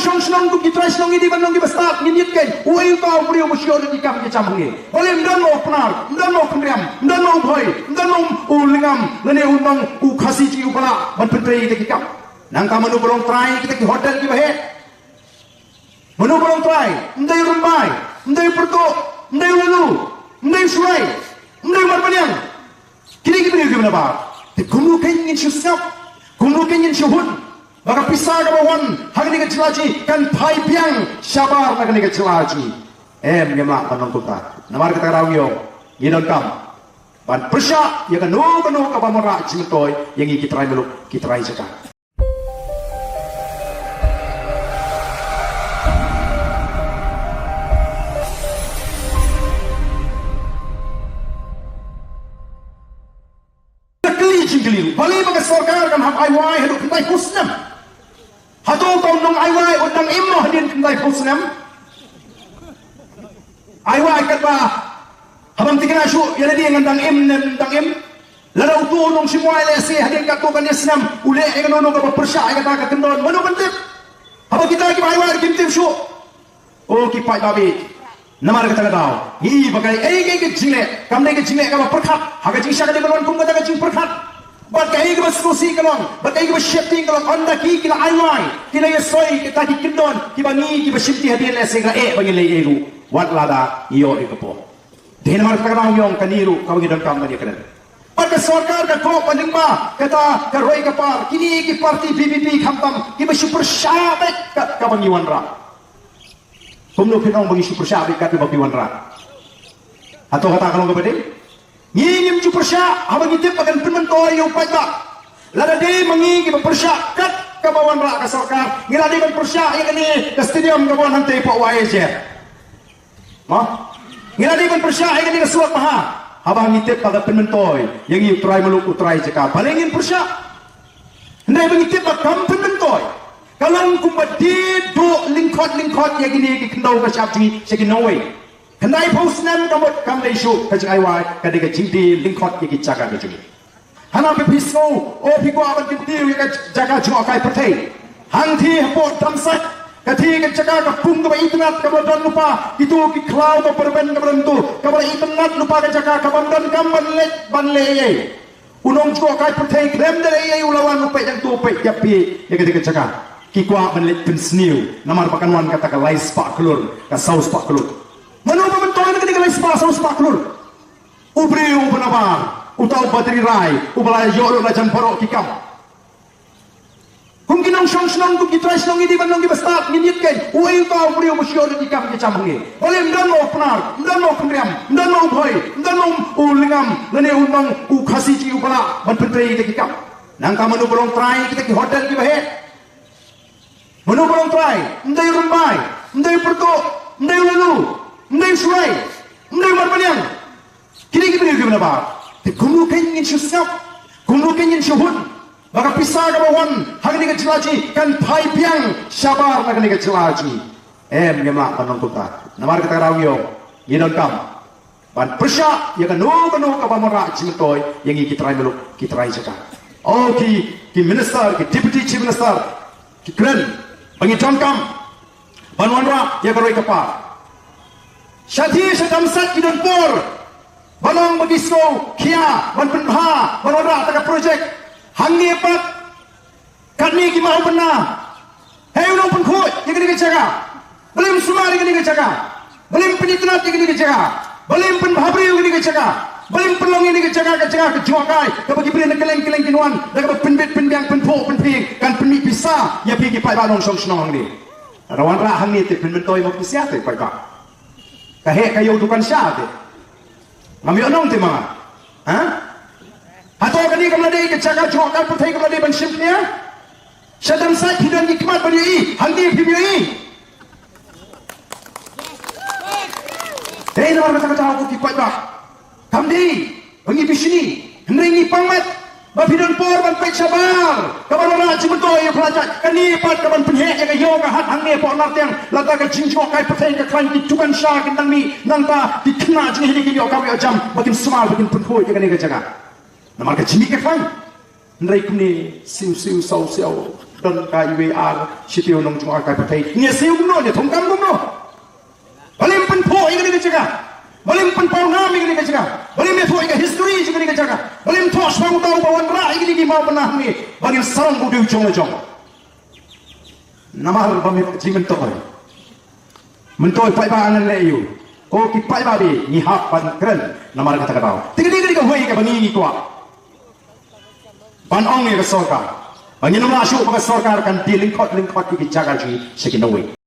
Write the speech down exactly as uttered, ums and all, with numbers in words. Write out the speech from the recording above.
Shong shnong kum ki trai shnong, ngi dei ban long kiba stad, ngin ïit kein. Uei uta u briew ba shu ïoh lut ki kam ki jam hangne? Balei ym don ma u Pnar, ym don ma u Pynriam, ym don ma u Bhoi, ym don ma u Lyngngam, lane ym don u Khasi jong ngi uba lah ban pyntrei ïa kita ki kam? Nangta mano ba long trai ïa kita ki hotel kiba heh? Mano ba long trai? Ym dei u Rymbai, ym dei u Pyrtuh, ym dei u Laloo, ym dei u Shuwai, ym dei u Marbaniang. Kine ki briew kiba nabar. Te kumno kein ngin shu sngap, kumno kein ngin shu hun ba ka pisa kaba wan ha kane ka jylla jong ngi kan phai biang shabar na kane ka jylla jong ngi? Em, ngim lah ban long kumta. Namar kata ka daw ngi ong, ngi donkam ban pyrshah ïa kano kano kaba wanrah jingmyntoi ïa ngi ki trai muluk, ki trai jaka. Ka kylli jingkylli ruh, balei ba ka sorkar kan hap ai wai haduh khyndai phew snem? Hato uta u nong ai wai un dang im noh hadien khyndai phew snem? Ai wai katba haba ym thikna shuh ïa lade ngan dang im ne ym dang im. Lada uto u nongshim wai lehse hadien katto katne snem u leh ïa kano kano kaba pyrshah ïa kata ka kyndon, mano ban tip? Haba kita kiba ai wai kim tip shuh. O ki paidbah, namar kata ka daw ngi ba kaei kaei ka jingleh kam dei ka jingleh kaba pyrkhat. Ha ka jingshah ka dei ban wan kum kata ka jingpyrkhat. Bad kaei kaba sngewsih ka long, bad kaei kaba sheptieng ka long, ynda ki, ki la ai wai, ki la ïasoi kita ki kyndon kiba ngi kiba shimti hadien lehse ka eh ba ngin leh ei ruh, wat lada ïoh ïa ka por. Dei namar kata ka daw ngi ong kane ruh kaba ngi donkam ban ïakren. Bad ka sorkar ka koh ba lyngba kata ka roi ka par, kine ki parti V P P khamtam kiba shu pyrshah beit kat kaba ngi wanrah. Kumno phin ong ba ngi shu pyrshah beit kat kaba phi wanrah? Hato kata ka long kaba dei? Ngi ngim ju pyrshah haba ngi tip ba kan pynmyntoi ïa u paidbah. Lada dei ma ngi kiba pyrshah kat kaba wanrah ka sorkar, ngi la dei ban pyrshah ïa kane ka stadium kaba wan hangtei hapoh Y A Z. Mo? Ngi la dei ban pyrshah ïa kane ka surok bha haba ngi tip ba ka pynmyntoi ïa ngi u trai muluk u trai jaka. Balei ngin pyrshah? Hynrei ba ngi tip ba kam pynmyntoi, ka long kumba die duh lyngkhot lyngkhot ïa kine ki khyndew ka shap jong ngi sha ki nongwei. Khyndai phew snem ka mut kam dei shuh ka jingai wai, ka dei ka jingdie lyngkhot ïa ki jaka ka jong ngi. Hana ba phi sngew, o phi kwah ban kyntiew ïa ka jaka jngohkai pyrthei. Hangthie hapoh Dam-sait, ka thie ka jaka ka pung kaba itynnad kaba don lypa, kito ki khlaw kaba rben kaba don tu, kaba itynnad lypa ka jaka kabym donkam ban leit ban leh ei ei. U nongjngohkai pyrthei khlem da leh ei ei u la wan u peit hangto u peit ïap ïa kata ka jaka. Ki kwah ban leit pynsniew namar ba kan wan kata ka lai spah klur, ka saw spah klur. Mano ba myntoi na kata ka lai spah saw spah klur? U briew uba nabar, uta uba tyrrai, uba la ïoh lut la jan baroh ki kam. Kum ki nongshong shnong, kum ki trai shnong, ngi dei ban long kiba stad, ngin ïit kein. Uei uta u briew ba shu ïoh lut ki kam ki jam hangne? Balei ym don ma u Pnar, ym don ma u Pynriam, ym don ma u Bhoi, ym don ma u Lyngngam, lane ym don u Khasi jong ngi uba lah ban pyntrei ïa kita ki kam? Nangta mano ba long trai ïa kita ki hotel kiba heh? Mano ba long trai? Ym dei u Rymbai, ym dei u Pyrtuh, ym dei u Laloo, ym dei u Shuwai, ym dei u Marbaniang. Kine ki briew kiba nabar. Te kumno kein ngin shu sngap, kumno kein ngin shu hun ba ka pisa kaba wan ha kane ka jylla jong ngi kan phai biang shabar na kane ka jylla jong ngi? Em, ngim lah ban long kumta. Namar kata ka daw ngi ong, ngi donkam ban pyrshah ïa kano kano kaba wanrah jingmyntoi ïa ngi ki trai muluk, ki trai jaka. O ki, ki minister, ki deputy chief minister, ki kren ba ngi donkam ban wanrah ïa ka roi ka par. Shathie sha Dam-sait ki don por ban ong ba ki sngew khia ban pynbha ban wanrah kata ka project. Hangne pat katne ki mah u bynna. Hei u nongpynkhuid ïa kane ka jaka, balei ym sumar ïa kane ka jaka? Balei ym pynitynnad ïa kane ka jaka? Balei ym pynbhabriew ïa kane ka jaka? Balei ym pynlong ïa kane ka jaka ka jaka ka jngohkai kaba ki briew na kylleng kylleng kin wan da kaba pynbit pynbiang pynphuh pynphieng, kan pynmih pisa ïa phi ki paidbah nongshong shnong hangne? Lada wanrah hangne te pynmyntoi mo pisa te paidbah? Ka heh ka ïew dukan sha te. Ngam ïoh nong te ma nga. Ha? Hato kane kam la dei ka jaka jngohkai pyrthei kaba la dei ban shim khia? Sha Dam-sait phi don ki khmat ban ïohi, hangne phim ïohi. Dei namar kata ka daw ko ki paidbah, kam dei ba ngi bishni, hynrei ngi pang met ba phi don por ban peit shabar kaban wanrah jingmyntoi ïa phi la jait. Kane pat kaban pynheh ïa ka ïew ka hat hangne hapoh Nartiang. Lada ka jingjngohkai pyrthei ka khlaiñ, ki dukan sha kin dang mih, nangta ki khynnah jong ngi hi kin ïoh kam ïoh jam ba kin sumar ba kin pynkhuid ïa kane ka jaka. Namar ka jingmih ka khlaiñ. Hynrei kumne, siu siu saw siaw, Don ka iwei ar shi taiew nongjngohkai pyrthei. Ngi siew kumno, ngi thung kam kumno? Balei ym pynphuh ïa kane ka jaka? Balei ym pynpaw nam ïa kane ka jaka? Balei ym ïathuh ïa ka history jong kane ka jaka? Balei ym thoh shaphang uta uba wanrah ïa kine ki mawbynna hangne ba ngin sarong bad u dei u jong la jong? Namar ba mynta, jingmyntoi, myntoi paidbah ngan leh ïa u. Ko ki paidbah, ngi hap ban kren namar kata ka daw. Te kane ka dei kawei kaba ngi ngi kwah ban ong ïa ka sorkar ba ngin ym lah shuh ba ka sorkar kan die lyngkhot lyngkhot ïa ki jaka jong ngi sha ki nongwei.